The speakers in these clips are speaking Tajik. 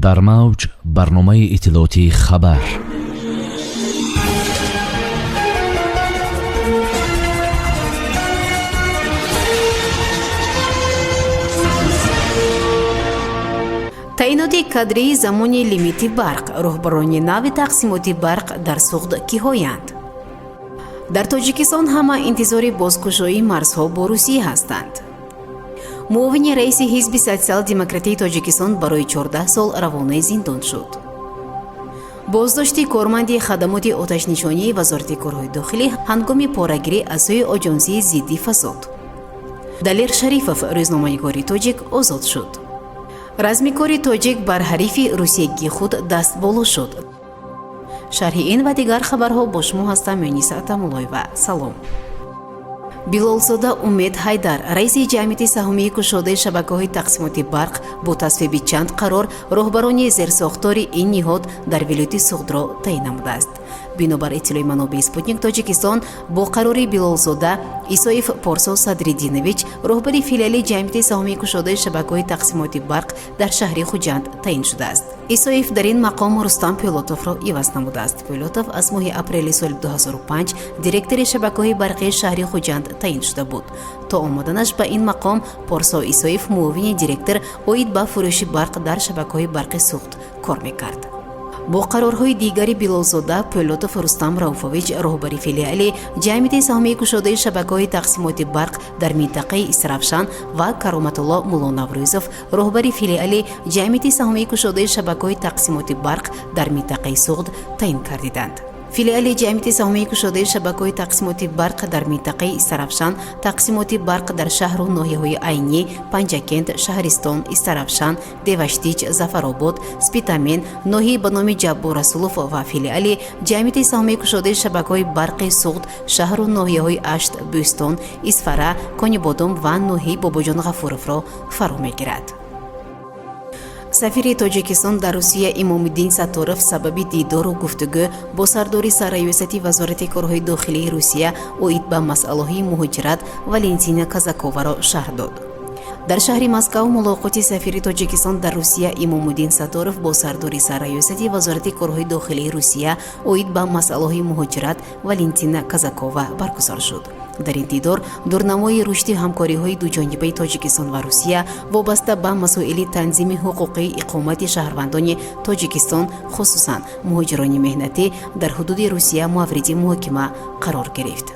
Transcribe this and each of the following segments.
Дар мавҷ барномаи иттилоотии «Хабар». Таъиноти кадрии замони лимити барқ. Роҳбарони нави тақсимоти барқ дар Суғд киҳоянд? Дар Тоҷикистон ҳама интизори бозкушоии марзҳо бо Русия ҳастанд. Муовини раиси Ҳизби Социал-демократии Тоҷикистон барои 14 сол равонаи зиндон шуд. Боздошти корманди хадамоти оташнишонии Вазорати корҳои дохилӣ ҳангоми порагирӣ аз сӯи Оҷонсии зидди фасод. Далер Шарифов, рӯзноманигори тоҷик, озод шуд. Размикори тоҷик бар ҳарифи русиягии худ дастболо шуд. Шарҳи ин ва дигар хабарҳо бо шумо ҳастам, Мюниса Атамуллоева. Салом. Билолзода Умед Ҳайдар, раиси ҷамъияти саҳомии кушодаи шабакаҳои тақсимоти барқ, бо тасвиби чанд қарор роҳбарони зерсохтори ин ниҳод дар вилояти Суғдро таъин намудааст. Бинобар иттилои манобеи «Спутник Тоҷикистон», бо қарори Билолзода Исоев Порсо Садриддинович роҳбари филиали ҷамъияти саҳомии кушодаи шабакаҳои тақсимоти барқ дар шаҳри Хуҷанд таъин шудааст. Исоев дар ин мақом Рустам Пӯлотовро иваз намудааст. Пӯлотов аз моҳи апрели соли 2005 директори шабакаҳои барқии шаҳри Хуҷанд таъин шуда буд. То омаданаш ба ин мақом Порсо Исоев муовини директор оид ба фурӯши барқ дар шабакаҳои барқи Суғд кор мекард. Бо қарорҳои дигари Билолзода Пӯлотов Рустам Рауфович роҳбари филиали ҷамъияти саҳомии кушодаи шабакаҳои тақсимоти барқ дар минтақаи Истаравшан ва Кароматулло Муллонаврӯзов роҳбари филиали ҷамъияти саҳомии кушодаи шабакаҳои тақсимоти барқ дар минтақаи Суғд таъин гардиданд. Филиали ҷамъияти саҳомии кушодаи шабакаҳои тақсимоти барқ дар минтақаи Истаравшан тақсимоти барқ дар шаҳру ноҳияҳои Айнӣ, Панҷакент, Шаҳристон, Истаравшан, Деваштич, Зафаробод, Спитамен, ноҳияи ба номи Ҷаббор Расулов ва филиали ҷамъияти саҳомии кушодаи шабакаҳои барқи Суғд шаҳру ноҳияҳои Ашт, Бӯстон, Исфара, Конибодом ва ноҳияи Бобоҷон Ғафуровро фаро мегирад. Сафири Тоҷикистон дар Русия Имомиддин Сатторов сабаби дидору гуфтугӯ бо сардори Сарраёсати Вазорати корҳои дохилии Русия оид ба масъалаҳои муҳоҷират Валентина Казаковаро шарҳ дод. Дар шаҳри Москав мулоқоти сафири Тоҷикистон дар Русия Имомуддин Сатторов бо сардори Сарраёсати Вазорати корҳои дохилии Русия оид ба масъалаҳои муҳоҷират Валентина Казакова баргузор шуд. Дар ин дидор дурнамои рушди ҳамкориҳои дуҷонибаи Тоҷикистон ва Русия вобаста ба масоили танзими ҳуқуқии иқомати шаҳрвандони Тоҷикистон, хусусан муҳоҷирони меҳнатӣ дар ҳудуди Русия, мавриди муҳокима қарор гирифт.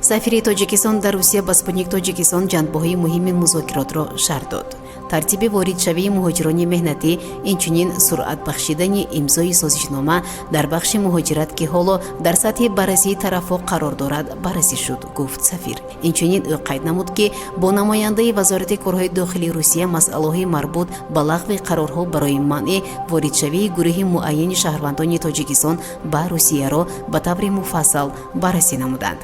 Сафири Тоҷикистон дар Русия ба «Спутник Тоҷикистон» ҷанбаҳои муҳими музокиротро шарҳ дод. Тартиби воридшавии муҳоҷирони меҳнатӣ, инчунин суръат бахшидани имзои созишнома дар бахши муҳоҷират, ки ҳоло дар сатҳи баррасии тарафҳо қарор дорад, баррасӣ шуд, гуфт сафир. Инчунин ӯ қайд намуд, ки бо намояндаи Вазорати корҳои дохилии Русия масъалаҳои марбут ба лағви қарорҳо барои манъи воридшавии гурӯҳи муайяни шаҳрвандони Тоҷикистон ба Русияро ба таври муфассал баррасӣ намуданд.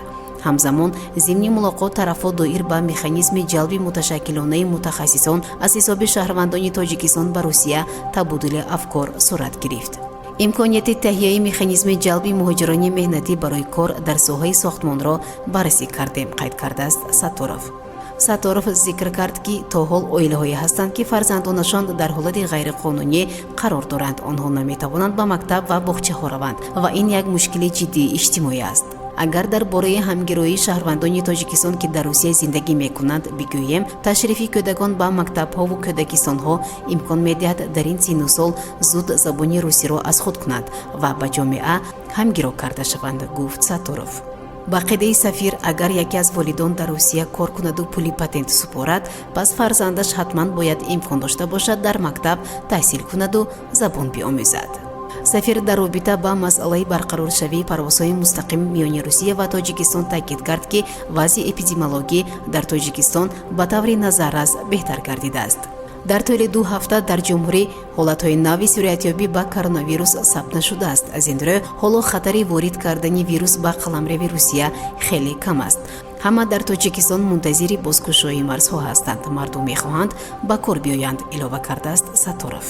Ҳамзамон, зимни мулоқот тарафҳо доир ба механизми ҷалби муташаккилонаи мутахассисон аз ҳисоби шаҳрвандони Тоҷикистон ба Русия табодули афкор сурат гирифт. Имконияти таҳияи механизми ҷалби муҳоҷирони меҳнатӣ барои кор дар соҳаи сохтмонро баррасӣ кардем, қайд кардааст Сатторов. Сатторов зикр кард, ки то ҳол оилаҳое ҳастанд, ки фарзандонашон дар ҳолати ғайриқонунӣ қарор доранд. Онҳо наметавонанд ба мактаб ва боғчаҳо раванд ва ин як мушкили ҷиддии иҷтимоӣ аст. Агар дар бораи ҳамгироии шаҳрвандони Тоҷикистон, ки дар Русия зиндагӣ мекунанд, бигӯем, ташрифи кӯдакон ба мактабҳову кӯдакистонҳо имкон медиҳад дар ин синну сол зуд забони русиро аз худ кунанд ва ба ҷомеа ҳамгиро карда шаванд, гуфт Сатторов. Ба ақидаи сафир, агар яке аз волидон дар Русия кор кунаду пули патент супорад, пас фарзандаш ҳатман бояд имкон дошта бошад дар мактаб таҳсил кунаду забон биомӯзад. Сафир дар робита ба масъалаи барқароршавии парвозҳои мустақим миёни Русия ва Тоҷикистон таъкид кард, ки вазъи эпидемиологӣ дар Тоҷикистон ба таври назаррас беҳтар гардидааст. Дар тӯли 2 ҳафта дар ҷумҳурӣ ҳолатҳои нави сироятёбӣ ба коронавирус сабт нашудааст. Аз ин рӯ ҳоло хатари ворид кардани вирус ба қаламрави Русия хеле кам аст. Ҳама дар Тоҷикистон мунтазири бозкушоии марзҳо ҳастанд. Мардум мехоҳанд ба кор биёянд, илова кардааст Сатторов.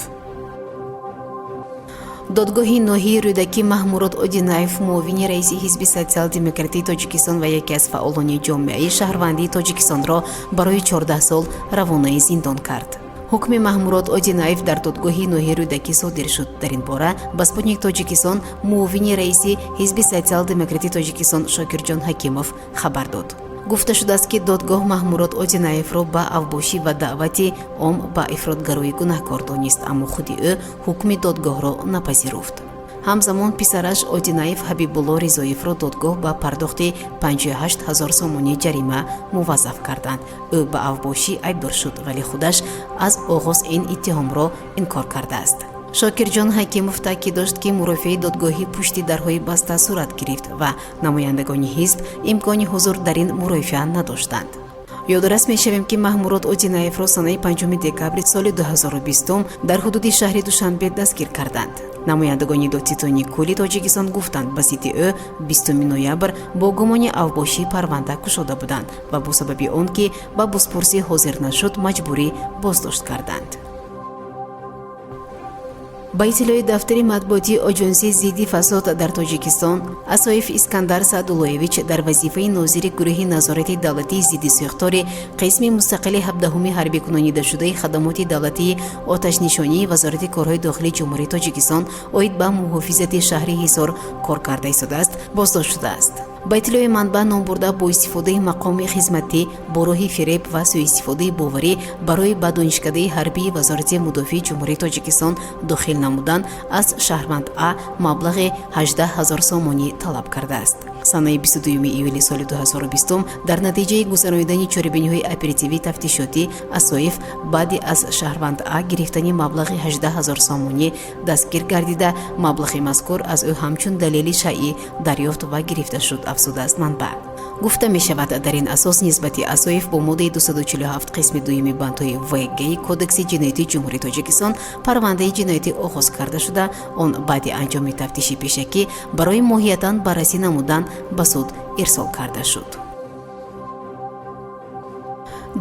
Додгоҳи ноҳияи Рӯдакӣ Маҳмурод Одинаев, муовини раиси Ҳизби Социал-демократии Тоҷикистон ва яке аз фаъолони ҷомеаи шаҳрвандии Тоҷикистонро барои 14 сол равонаи зиндон кард. Ҳукми Маҳмурод Одинаев дар додгоҳи ноҳияи Рӯдакӣ содир шуд. Дар ин бора ба «Спутник Тоҷикистон» муовини раиси Ҳизби Социал-демократии Тоҷикистон Шокирҷон Ҳакимов хабар дод. Гуфта шудааст, ки додгоҳ Маҳмурод Одинаевро ба авбошӣ ва даъвати ом ба ифротгароӣ гунаҳкор донист, аммо худи ӯ ҳукми додгоҳро напазируфт. Ҳамзамон писараш Одинаев Ҳабибулло Ризоевро додгоҳ ба пардохти 58 ҳазор сомонӣ ҷарима муваззаф карданд. Ӯ ба авбошӣ айбдор шуд, вале худаш аз оғоз ин иттиҳомро инкор кардааст. Шокирҷон Ҳакимов таъкид дошт, ки мурофиаи додгоҳӣ пушти дарҳои баста сурат гирифт ва намояндагони ҳизб имкони ҳузур дар ин мурофиа надоштанд. Ёдрас мешавем, ки Маҳмурод Одинаевро санаи 5 декабри соли 2020 дар ҳудуди шаҳри Душанбе дастгир карданд. Намояндагони Додситонии кулли Тоҷикистон гуфтанд, ба зидди ӯ 20 ноябр бо гумони авбошӣ парванда кушода буданд ва бо сабаби он ки ба бозпурсӣ ҳозир нашуд, маҷбурӣ боздошт карданд. Ба иттилои дафтари матбуотии Оҷонсии зидди фасод дар Тоҷикистон, Асоев Искандар Саъдуллоевич дар вазифаи нозири гурӯҳи назорати давлатии зидди сӯхтори қисми мустақили 17-уми ҳарбикунонидашудаи хадамоти давлатии оташнишонии Вазорати корҳои дохилии Ҷумҳурии Тоҷикистон оид ба муҳофизати шаҳри Ҳисор кор карда истодааст, боздошт шудааст. Ба иттилои манбаъ, номбурда бо истифодаи мақоми хизматӣ бо роҳи фиреб ва сӯистифодаи боварӣ барои ба Донишкадаи ҳарбии Вазорати мудофиаи Ҷумҳурии Тоҷикистон дохил намудан аз шаҳрванд А маблағи 18 ҳазор сомонӣ талаб кардааст. Санаи 22 июли соли 2020 дар натиҷаи гузаронидани чорабиниҳои оперативӣ тафтишотӣ Асоев баъди аз шаҳрванд А гирифтани маблағи 18 ҳазор сомонӣ дастгир гардида, маблағи мазкур аз ӯ ҳамчун далели шайъӣ дарёфт ва гирифта шуд, афзудааст манбаъ. Гуфта мешавад, дар ин асос нисбати Асоев бо моддаи 247 қисми дуюми бандҳои ВГ Кодекси ҷиноятии Ҷумҳурии Тоҷикистон парвандаи ҷиноятӣ оғоз карда шуда, он баъди анҷоми тафтиши пешакӣ барои моҳиятан баррасӣ намудан ба суд ирсол карда шуд.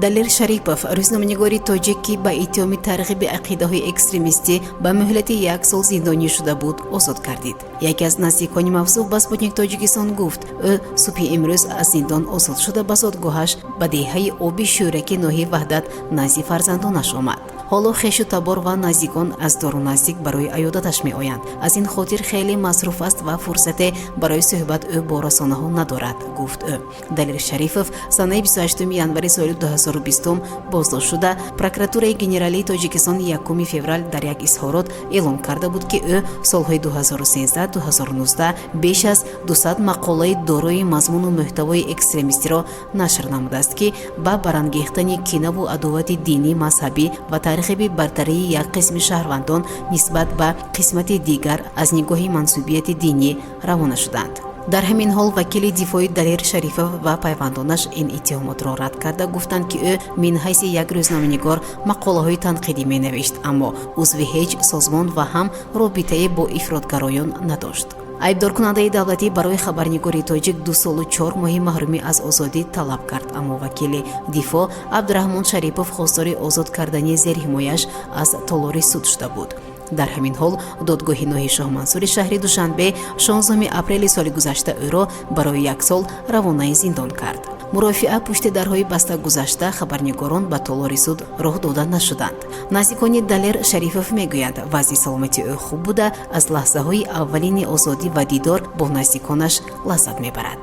Далер Шарипов, рӯзноманигори тоҷик, ки ба иттиҳоми тарғиби ақидаҳои экстремистӣ ба муҳлати як сол зиндонӣ шуда буд, озод гардид. Яке аз наздикони мавзуф ба «Спутник Тоҷикистон» гуфт, ӯ субҳи имрӯз аз зиндон озод шуда, ба зодгоҳаш, ба деҳаи Оби Шӯраки ноҳияи Ваҳдат, назди фарзандонаш омад. Ҳоло хешу табор ва наздикон аз дуру наздик барои аёдаташ меоянд, аз ин хотир хеле масруф аст ва фурсате барои суҳбат ӯ бо расонаҳо надорад, гуфт ӯ. Далер Шарифов санаи 28 январи соли 2020 боздошт шуда, Прокуратураи генералии Тоҷикистон 1 феврал дар як изҳорот эълон карда буд, ки ӯ солҳои 2013-2019 беш аз 200 мақолаи дорои мазмуну мӯҳтавои экстремистиро нашр намудааст, ки ба барангехтани кинаву адовати динӣ, мазҳабӣ ва тарғиби бартарии як қисми шаҳрвандон нисбат ба қисмати дигар аз нигоҳи мансубияти динӣ равона шуданд. Дар ҳамин ҳол вакили дифои Далер Шарифов ва пайвандонаш ин иттиҳомотро рад карда, гуфтанд, ки ӯ мин ҳайси як рӯзноманигор мақолаҳои танқидӣ менавишт, аммо узви ҳеҷ созмон ва ҳам робитае бо ифротгароён надошт. Айбдоркунандаи давлатӣ барои хабарнигори тоҷик 2 солу 4 моҳи маҳрумӣ аз озодӣ талаб кард, аммо вакили дифоъ Абдураҳмон Шарипов хостори озод кардани зерҳимояш аз толори суд шуда буд. Дар ҳамин ҳол додгоҳи ноҳияи Шоҳмансури шаҳри Душанбе 16 апрели соли гузашта ӯро барои як сол равонаи зиндон кард. Мурофиа пушти дарҳои баста гузашта, хабарнигорон ба толори суд роҳ дода нашуданд. Наздикони Далер Шарифов мегӯянд, вазъи саломатии ӯ хуб буда, аз лаҳзаҳои аввалини озодӣ ва дидор бо наздиконаш лаззат мебарад.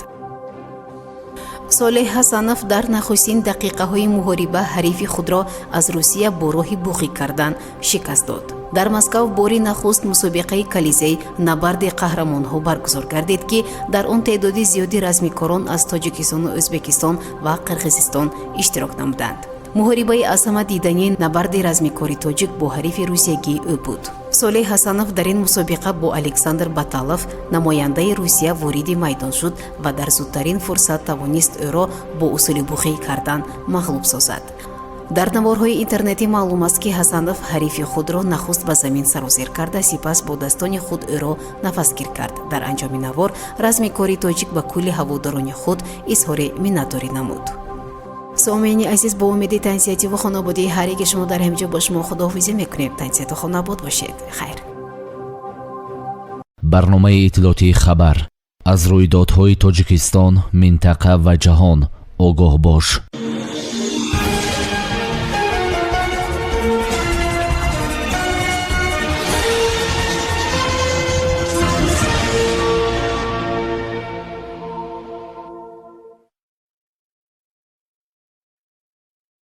Солеҳ Ҳасанов дар нахустин дақиқаҳои муҳориба ҳарифи худро аз Русия бо роҳи буғӣ кардан шикаст дод. Дар Москав бори нахуст мусобиқаи Колизей набарди қаҳрамонҳо баргузор гардид, ки дар он теъдоди зиёди размикорон аз Тоҷикистону Ӯзбекистон ва Қирғизистон иштирок намуданд. Муҳорибаи аз ҳама дидании набарди размикори тоҷик бо ҳарифи русиягии ӯ буд. Солеҳ Ҳасанов дар ин мусобиқа бо Александр Баталов, намояндаи Русия, вориди майдон шуд ва дар зудтарин фурсат тавонист ӯро бо усули буғӣ кардан мағлуб созад. Дар наворҳои интернетӣ маълум аст, ки Ҳасанов ҳарифи худро нахуст ба замин сарозер карда, сипас бо дастони худ ӯро нафасгир кард. Дар анҷоми навор размикори тоҷик ба кулли ҳаводорони худ изҳори миннатдорӣ намуд. Сомеъини азиз, бо умеди тансиҳативу хонободии ҳар яке шумо дар ҳамин ҷо бо шумо худоҳофизӣ мекунем. Тансиҳату хонобод бошед, хайр. Барномаи иттилоотии «Хабар». Аз рӯйдодҳои Тоҷикистон, минтақа ва ҷаҳон огоҳ бош.